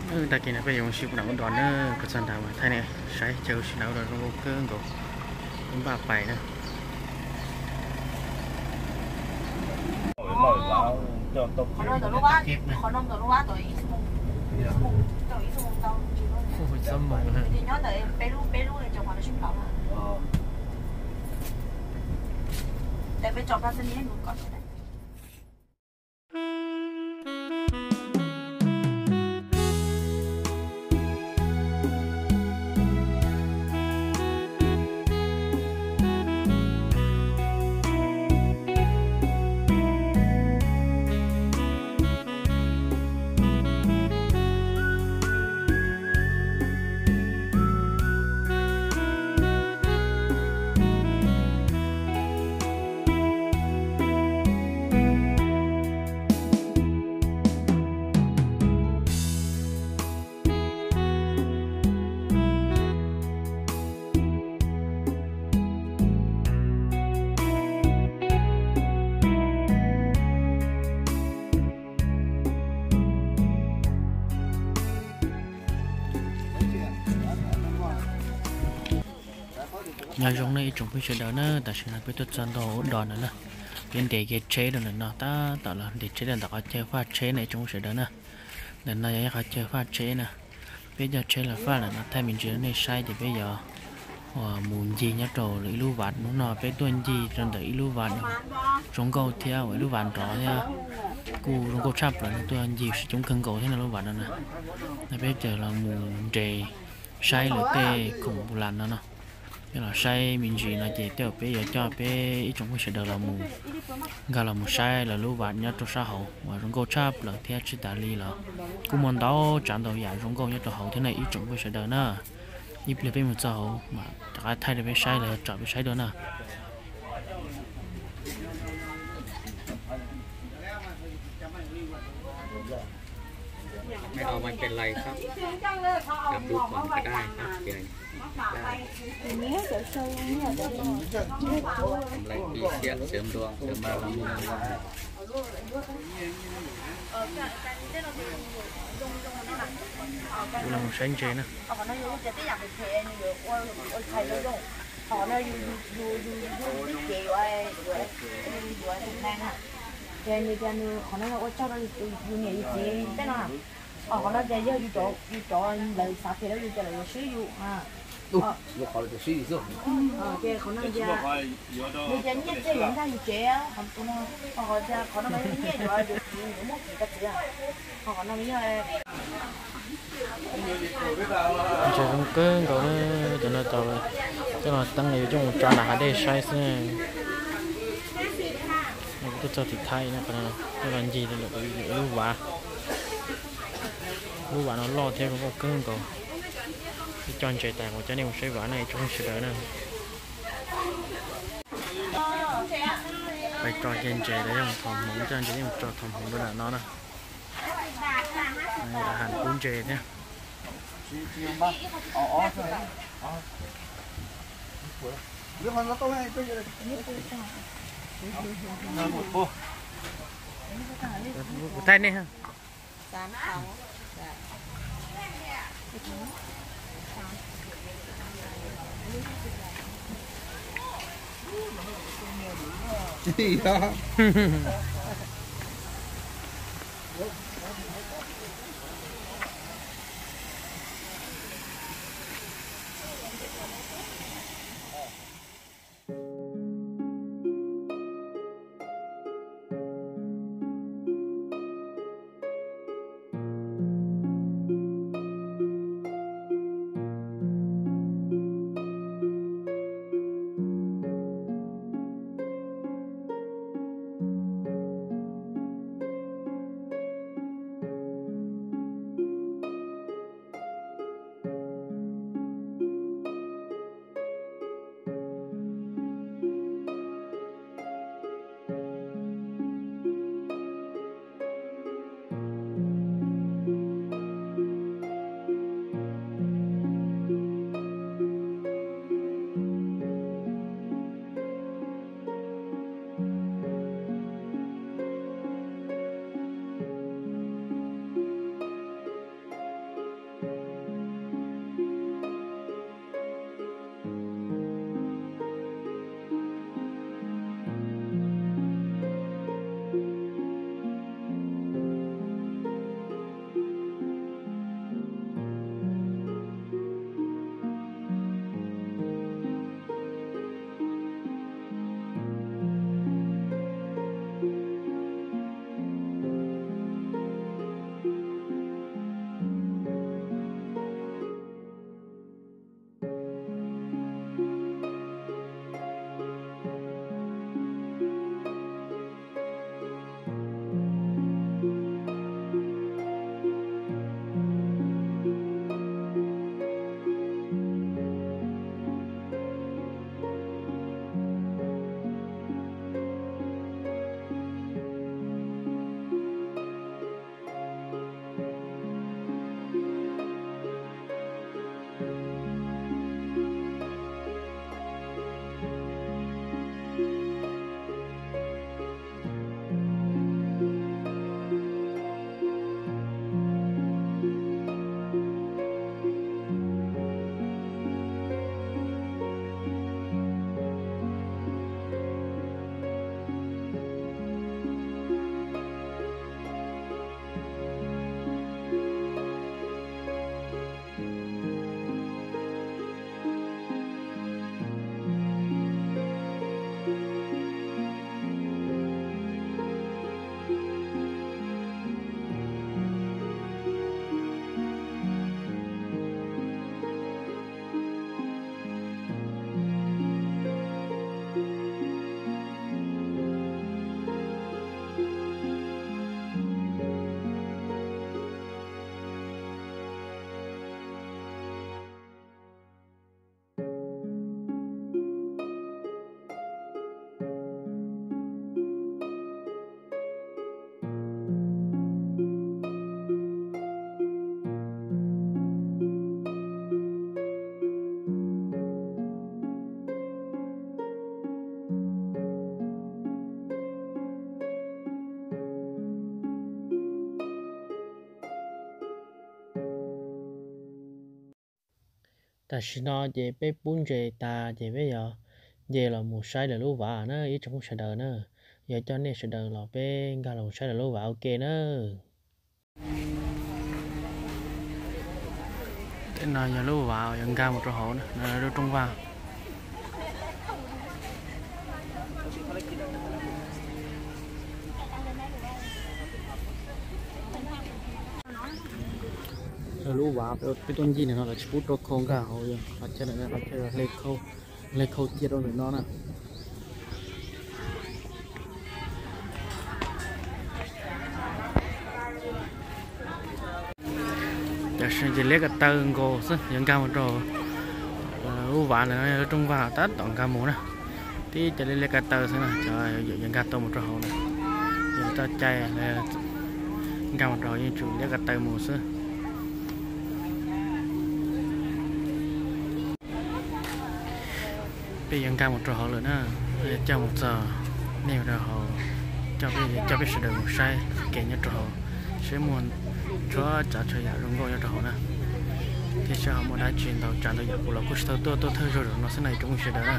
Tag kis no peb yuav mus sib ua nram ub dos na, koj txog nrad mas thaij nej saib chaw ua si nram ub dos zoo nkauj kawg nkaus, ib npaj pais na. Nyob zoo nej ib tsoom phooj ywg sawv daws na, tam sim no peb tuaj txog ntua ub dos no na, peb ntes kiag tsheb rau ntawm no, tab tom los ntes tsheb rau ntawm qhov chaw faj tsheb na ib tsoom phooj ywg sawv daws na. Ntawm no yog ib qhov chaw faj tsheb na, peb coj tsheb los faj lawm no thaij me ntsis rau nej saib ces peb yuav mus ncig nyob rau ib lub vaj. Hnub no peb tuaj ncig rau ntawm ib lub vaj zoo nkauj thiab uas ib lub vaj nrov thiab kuj zoo nkauj tshaj plaws no, tuaj ncig sib coob kawg nkaus thiab no lub vaj no na. No peb ces los mus nres saib lawv tej khoom npu las no no. Yog los saib me ntsis no ces tej zaum peb yuav coj peb ib tsoom phooj ywg sawv daws los mus nkag los mus saib lawv lub vaj nyob rau sab hauv uas zoo nkauj tshaj plaws thiab tsis tas li los kuj muaj ntau tsav ntau yam zoo nkauj nyob rau hauv thiab na ib tsoom phooj ywg sawv daws na. Ib pliag peb mus txog hauv mas rov qab thaij rau peb saib los yog tsom peb saib dua na.ไม่เอามันเป็นไรครับ ทำดูก่อนก็ได้ครับ เดี๋ยวได้ ทำอะไรปีเสียเสริมดวงเสริมบารมี Kuv los saib ntses na. Ces nws tias nws qhov no ua tsaug rau yus niam yus txiv tej no. Qhov no ces yog yus cov, yus cov lawv xav phem rau yus ces lawv yuav swb yus. Ces qhov no tias, nws tias nyiaj txiag yuav nkag yus tsev, qhov no, qhov tias qhov no mas yog nyiaj yuav yus txiv, yuav muaj txiv ka txiv. Qhov no yog Ntses zoo kawg nkaus na, cov no tau coj los teeb yuav coj mus tso nram hav dej saib xwb. Kuv tuaj txog tim Thaib no, coj los ncig lawm ib lub vaj. Lub vaj no loj thiab zoo nkauj kawg nkaus. Ib co ntses tas kuv coj nej mus saib vaj na ib tsoom phooj ywg sawv daws na. Pais tso kiag ntses los yog thom hmoov, coj ntses yeej tso thom hmoov rau nram no na. Ham pub ntses thiab. Kuv thaij nej. Tam sim no ces peb pub ntses tas ces peb yuav nce los mus saib lawv lub vaj na ib tsoom phooj sawv daws na. Yuav coj nej sawv daws los peb nkag los saib lawv lub vaj ua ke na. Tej no yog lub vaj yuav nkag mus rau hauv na, lub rooj vag. Lub vaj peb tuaj ncig no lawv tsis pub rau khau nkag hauv, qhov chaw hle khau ciaj rau ntawm no na. Tam sim no ces liab ko taw nkaus xwb yuav nkag mus rau lub vaj lawm, lub rooj vag tab tom nkag mus na. Tib co liab liab ko taw xwb na, cov yuav nkag tau mus rau hauv na. Yog txoj cai nkag mus rau hauv yeej tsum liab ko taw mus xwb. Peb yuav nkag mus rau hauv lawm na, coj mus txog nej rau hauv, coj peb sawv daws mus saib kev nyob rau hauv, saib muaj txhua tsav txhua yam zoo nkauj nyob rau hauv na. Thiab saib ho muaj dab tsi ntau tsav ntau yam kuv los kuj tsis tau tuaj, tuaj thawj zaug zaum no xwb na ib tsoom phooj sawv daws na.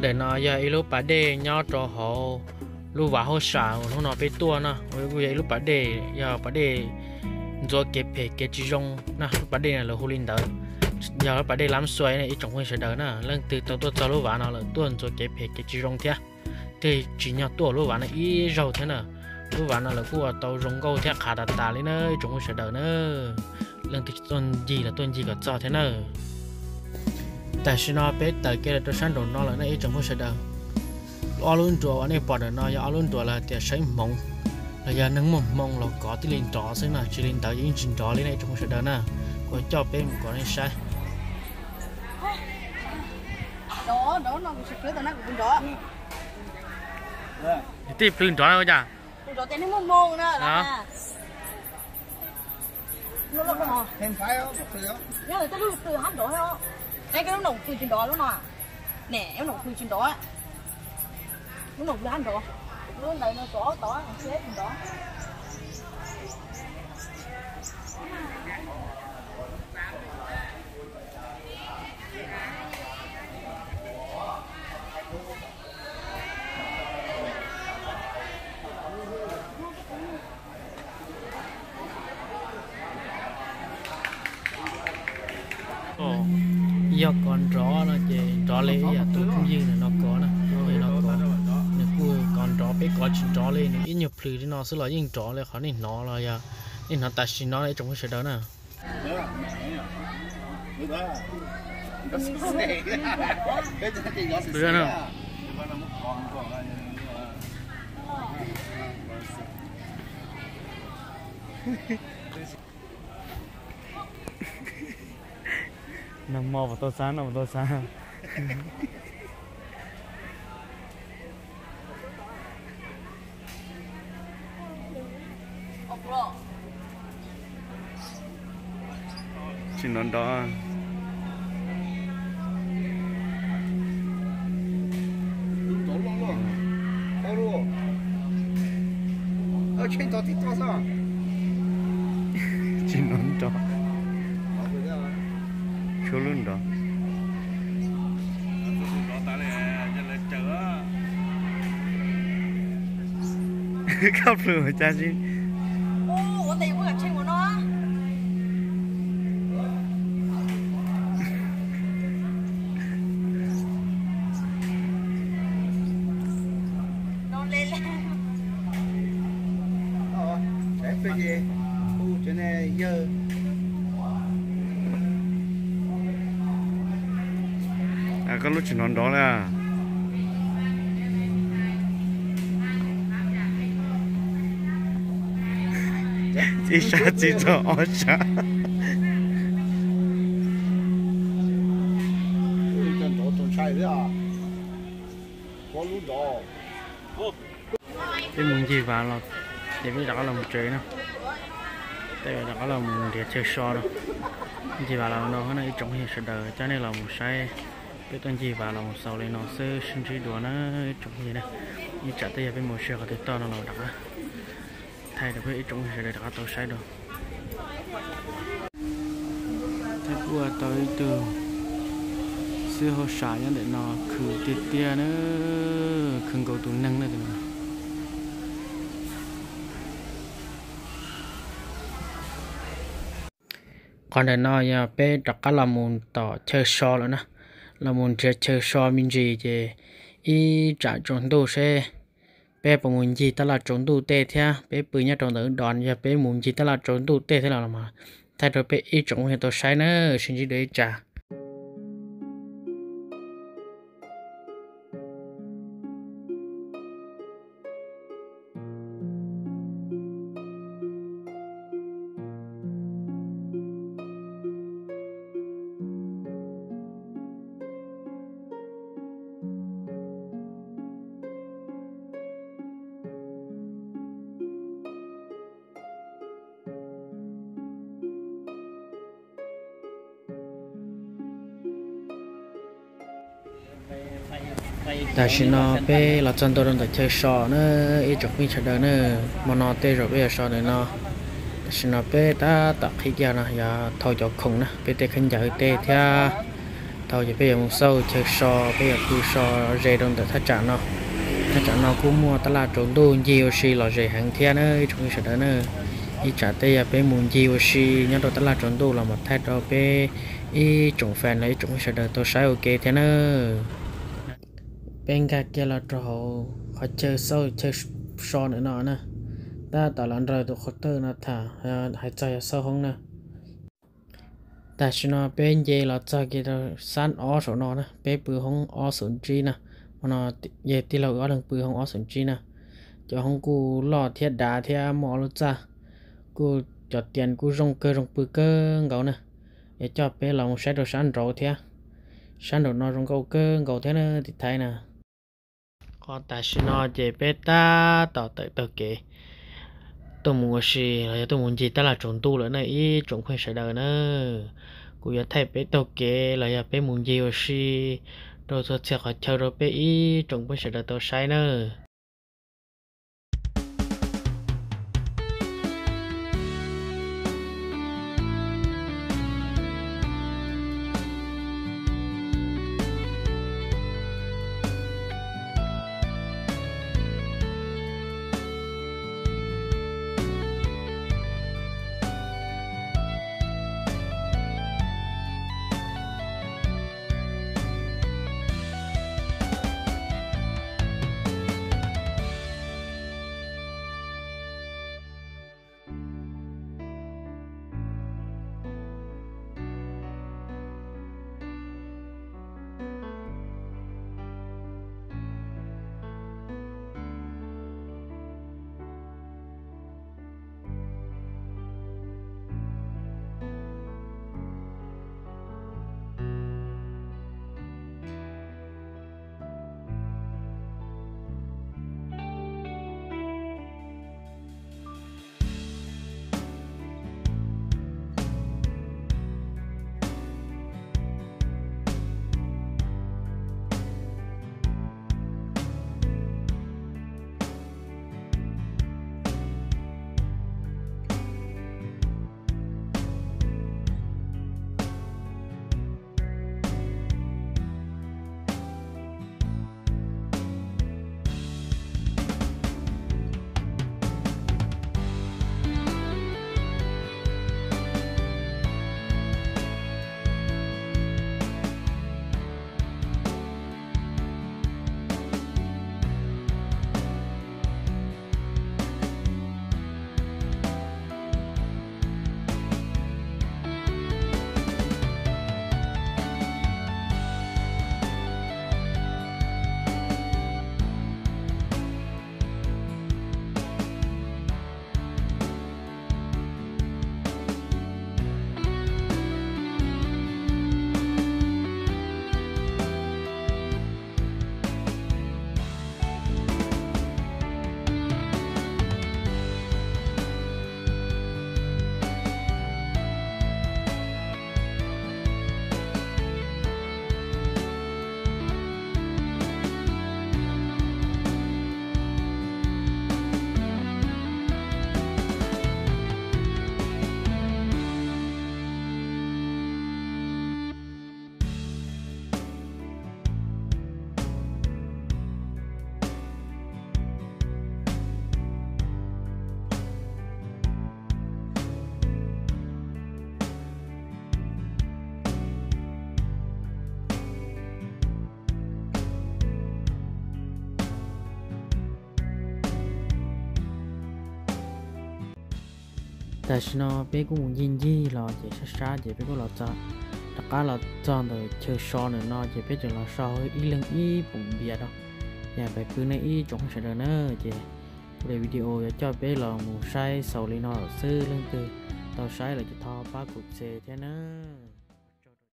Ntawm no yog ib lub pas dej nyob rau hauv lub vaj hauj sam uas hnub no peb tuaj no, kuj yog ib lub pas dej, yog pas dej ntxuav kev phem kev tsis zoo na, lub pas dej no lawv hu li ntawd. Yog lub pas dej Lab Xuais na ib tsoom phooj ywg sawv daws na, leej twg tau tuaj txog lub vaj no lawm tuaj ntxuav kev phem kev tsis zoo thiab. Twb tsis nyog tuaj lub vaj no ib zaug thiab na, lub vaj no lawv kuj ua tau zoo nkauj thiab qhav tas tas li na ib tsoom phooj ywg sawv daws na. Leej twg tuaj ncig los tuaj ncig kom txog thiab na. Tam sim no peb tawm kev los rau sab nraum no lawm na ib tsoom phooj ywg sawv daws. Ob lub nruas uas nej pom ntawm no yog ob lub nruas lawv tias saib hmoov, los yog neeg muaj hmoo los kov thiaj li nrov xwb na, tsis li ntawd yeej tsis nrov li na ib tsoom phooj ywg sawv daws na. Kuv coj peb mus kom nej saib. Tij plhws nrov na ua cas? Nrov tias neeg muaj hmoo na. Nyob lawm tej lub plhws hab nrov thiab. Neb, koj lub noom pw tsis nrov lub no? Neb, lub noom pw tsis nrov. Lub noom pw hab nrov. Lub ntawd no tov tod tsis nrov. Yog kov nrov no ces nrov li ib yam tus phooj ywg no kov na, phooj ywg no kov, nws kuj kov nrov, peb kov tsis nrov li, nws ib nyuag plhws li no xwb los yeej nrov li qhov nej hnov los yog nej hnov tam sim no ib tsoom phooj ywg sawv daws na. Nag hmo puas tau xab no puas tau xab. Tsis nrov nrov. Tsis nrov nrov. Tshuav lub nrov. Koj plhws cas si. Koj lub tsis hnov nrov li. Ib sab txij txog ob sab. Peb mus ncig vas los ces peb rov qab los mus tsev na. Peb rov qab los mus nrhiav chaw so no. Ncig vas los no na ib tsoom phooj ywg sawv daws, coj nej los mus saib. Peb tuaj ncig vas los mus xaus li no xwb, sib ntsib dua na ib tsoom phooj ywg na. Ib tsam twb yog peb mus sij qhov twg toj no los rov qab thaij rau peb ib tsoom phooj ywg sawv daws rov qab tau saib dua. Thaij kuj tau ib tug xib hauj sam nyob ntawm no khwv tiag tiag na, khwv nkaus tus neeg na tus no. Qhov ntawm no yog peb rov qab los mus tom chaw so lawm na, los mus nrhiav chaw so me ntsis ces ib tsam tsaus ntuj seb peb puas mus ncig tab laj tsaus ntuj tej thiab. Peb pw nyob rau ntawm dos, yog peb mus ncig tab laj tsaus ntuj tej thiab los mas thaij rau peb ib tsoom phooj ywg tau saib na, sib ntsib dua ib tsam. Tam sim no peb los txog ntua rau ntawm chaw so na, ib tsoom phooj ywg sawv daws na, hmo no tej zaum peb yuav so ntawm no. Tam sim no peb tab tom qhib kiag no yog thau cov khoom na, peb tej khaub ncaws tej thiab thau ces peb yuav mus xauj chaw so, peb yuav pw so ze rau ntawm thaj tsam no. Thaj tsam no kuj muaj tab laj tsaus ntuj ncig ua si lom zem heev thiab na ib tsoom phooj ywg sawv daws na. Ib tsam tej yog peb mus ncig ua si nyob rau tab laj tsaus ntuj los mas thaij rau peb ib tsoom fans los ib tsoom phooj ywg sawv daws tau saib ua ke thiab na. Peb nkag kiag los rau hauv qhov chaw xauj chaw so ntawm no na. Tab tom los nrog tus qhov tawj no tham, hais txog yog xauj hoob na. Tam sim no peb nce los txog kiag rau xab ob saum no na, peb pw hoob ob xoom tsib na. Hmo no yog tij laug wb ob leeg pw hoob ob xoom tsib na. Cov hoob kuj loj thiab dav thiab muaj ob lub txaj, kuj cov tias kuj zoo kawg, zoo pw kawg nkaus na. Yuav coj peb los mus saib rau sab nraud thiab. Sab nraum no zoo nkauj kawg nkaus thiab na tim Thaib na. Qhov tam sim no ces peb tab tom tawm taug kev tuaj mus ua si los yog tuaj mus ncig tab laj tsaus ntuj lawm na ib tsoom phooj ywg sawv daws na. kuv yuav thaij peb taug kev los yog peb mus ncig ua si rau txhua txhia qhov chaw rau peb ib tsoom phooj ywg sawv daws tau saib nawb. Tam sim no peb kuj mus ncig ncig los ces sab sab ces peb kuj los txog, rov qab los txog ntawm chaw so ntawm no ces peb tseem los so ib leeg ib poom npias rau, yam pais pw nej ib tsoom sawv daws na. Ces kuv daim video yuav coj peb los mus saib xaus li no xwb, leej twg tau saib lawm ces thov pab kuv txhawb thiab nawb.